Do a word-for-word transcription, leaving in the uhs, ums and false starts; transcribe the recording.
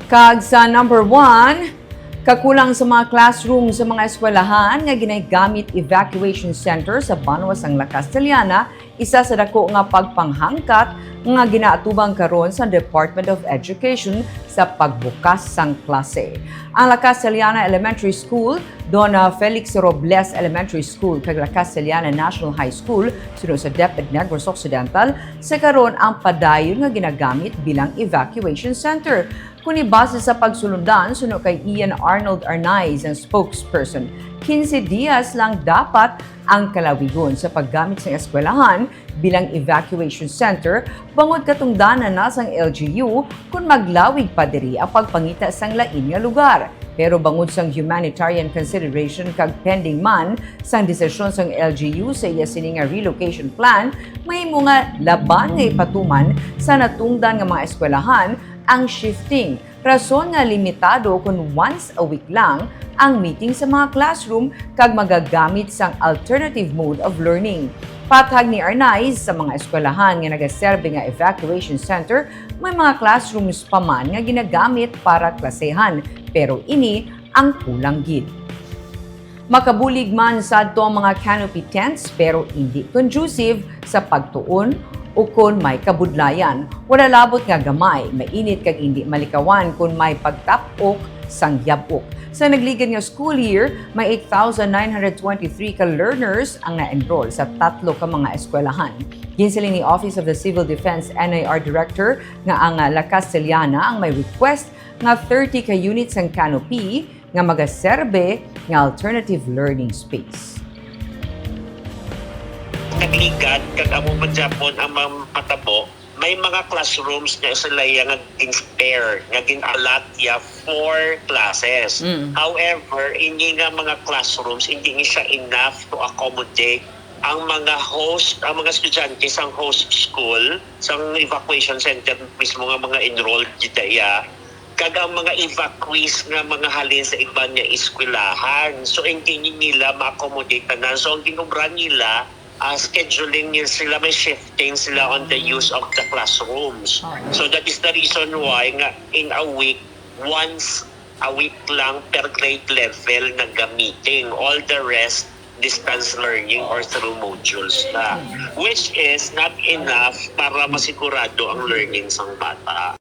Kag sa number one, kakulang sa mga classroom sa mga eskwelahan nga ginagamit evacuation center sa banwa sang La Castellana, isa sa dako nga pagpanghangkat nga ginaatubang karon sa Department of Education sa pagbukas sang klase. Ang La Castellana Elementary School, Don Felix Robles Elementary School, kag La Castellana National High School, suno sa DepEd Negros Occidental, sa karon ang padayon nga ginagamit bilang evacuation center. Kuni base sa pagsulundan, suno kay Ian Arnold Arnaiz, ang spokesperson, quince dias lang dapat ang kalawigon sa paggamit sang eskwelahan bilang evacuation center, bangod katungdanan na sang L G U kon maglawig pa diri ang pagpangita sang lain nga lugar. Pero bangod sang humanitarian consideration kag pending man sang desisyon sang L G U sa iya sini nga relocation plan, mahimo nga laban nga ipatuman sa natungdan nga mga eskwelahan ang shifting, rason nga limitado kon once a week lang ang meeting sa mga classroom kag magagamit sang alternative mode of learning. Patag ni Arnaiz, sa mga eskwelahan nga nagaserbi nga evacuation center, may mga classrooms pa man nga ginagamit para klasehan, pero ini ang kulang gid. Makabulig man sadto ang mga canopy tents, pero indi conducive sa pagtuon ukon may kabudlayan. Wala labot nga gamay, mainit kag indi malikawan kon may pagtap-ok sang yab-ok. Sa nagligad nga school year, may eight thousand nine hundred twenty-three ka learners ang na-enroll sa tatlo ka mga eskwelahan. Ginsiling ni Office of the Civil Defense N I R Director nga ang, ah, La Castellana ang may request nga thirty ka units sang canopy nga magaserbe nga alternative learning space. Nagligad kag amo man gyapon ang mga matabo, may mga classrooms nga sila iya nga gin-spare, nga gin-allot iya for classes. Mm. However, ini nga mga classrooms, hindi ni siya enough to accommodate ang mga host, ang mga estudyante sang host school, sang evacuation center mismo nga mga enrolled dida iya, kag ang mga evacuees nga mga halin sa iban nga eskwelahan. So, hindi nila ma-accommodate tanan. So, ang ginobra nila, ah, scheduling nila sila, may shifting sila on the use of the classrooms. Oo. So, that is the reason why nga in a week, once a week lang per grade level nagamiting. All the rest, distance learning or through modules na, which is not enough para masigurado ang learning sang bata.